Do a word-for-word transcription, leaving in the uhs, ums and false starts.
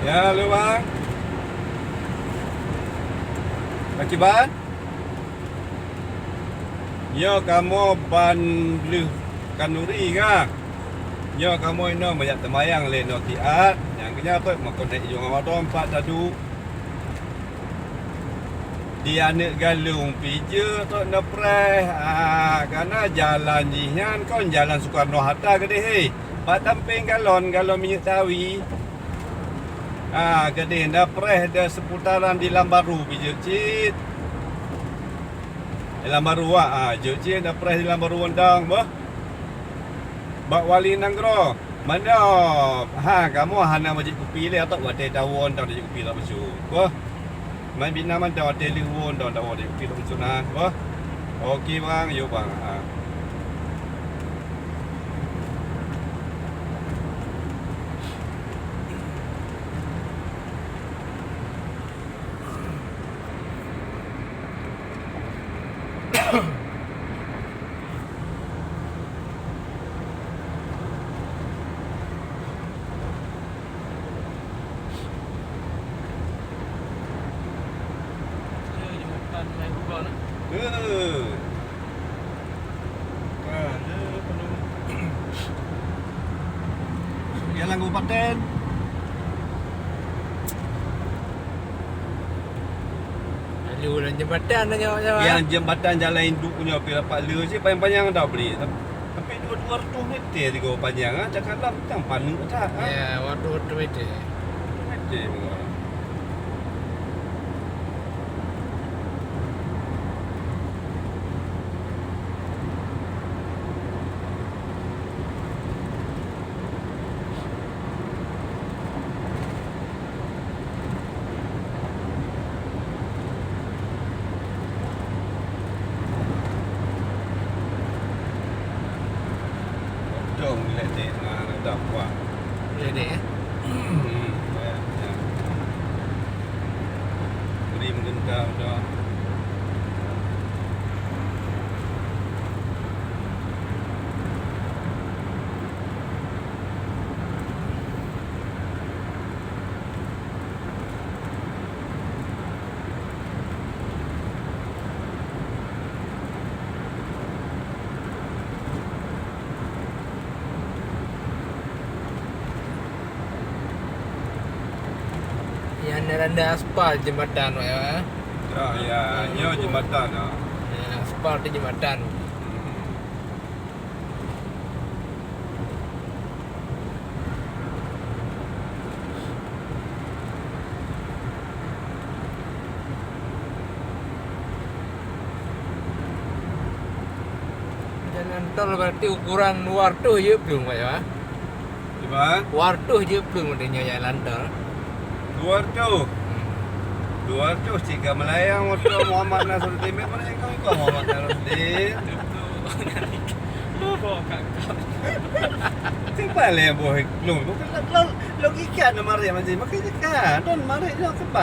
Ya, lé bang. Pakiban? Nyoe kamoe ban lheueh khanuri ka. Nyoe kamoe inoe meujak teumayang lé nyoe siat. Nyang keunyan peuet makon naik ijong Ramadan pat tadu. Di aneuk galong pih jeuet trok neupreh, ah, kana jalan jih nyan kon jalan Soekarno Hatta keudeh, hé. Bak sampéng galon, galon minyeuk sawi. Ah, keudeh neupreh di seputaran Dilam Baru pih jeuet cit. Dilam Baru, ah, ah, jeuet cit neupreh Dilam Baru Wondang, beuh. Bak wali nanggroe, mantong, ha, kamoe hana meujeuet kupi lé, atau watèe tawon, tawon jeuet kupi lom bacut. Beuh. Man bina mantong watèe lheueh won, tawon, tawon jeuet kupi lom bacut na. Beuh. Oke, bang, yuk, bang. Ha. Jalan kabupaten. Lalu lam jembatan dah nyoe, nyoe, ah. Yang jembatan jalan induk nyoe pi rapat le cit panyang-panyang dah bri. Tapi dua, dua ratus meter tiga panyang, ah, cakap lam tang paneuk that, ah. Ya, dua ratus meter. Dua ratus meter juga. Dong lé dek na dak kuat. Lé dek, eh? Hmm, ya, ya. Beri menggentar dah. Yang anda aspal jembatan, Wak, ya? Oh, ya, nyoe jembatan, ah. Ya, aspal tu jembatan. Jalan tol berarti ukuran dua ratus je plueng, Pak, ya? Gimana? Dua ratus je plueng berarti nyoe jalan tol. Dua ratus. Dua ratus cit ka meulayang moto Muhammad Nasruddin. Memang ikut Muhammad Nasruddin. Simpan lé boh lôn. Lôn, lôn, logika na marit masih. Makanya kan, don marit nyoe sebab.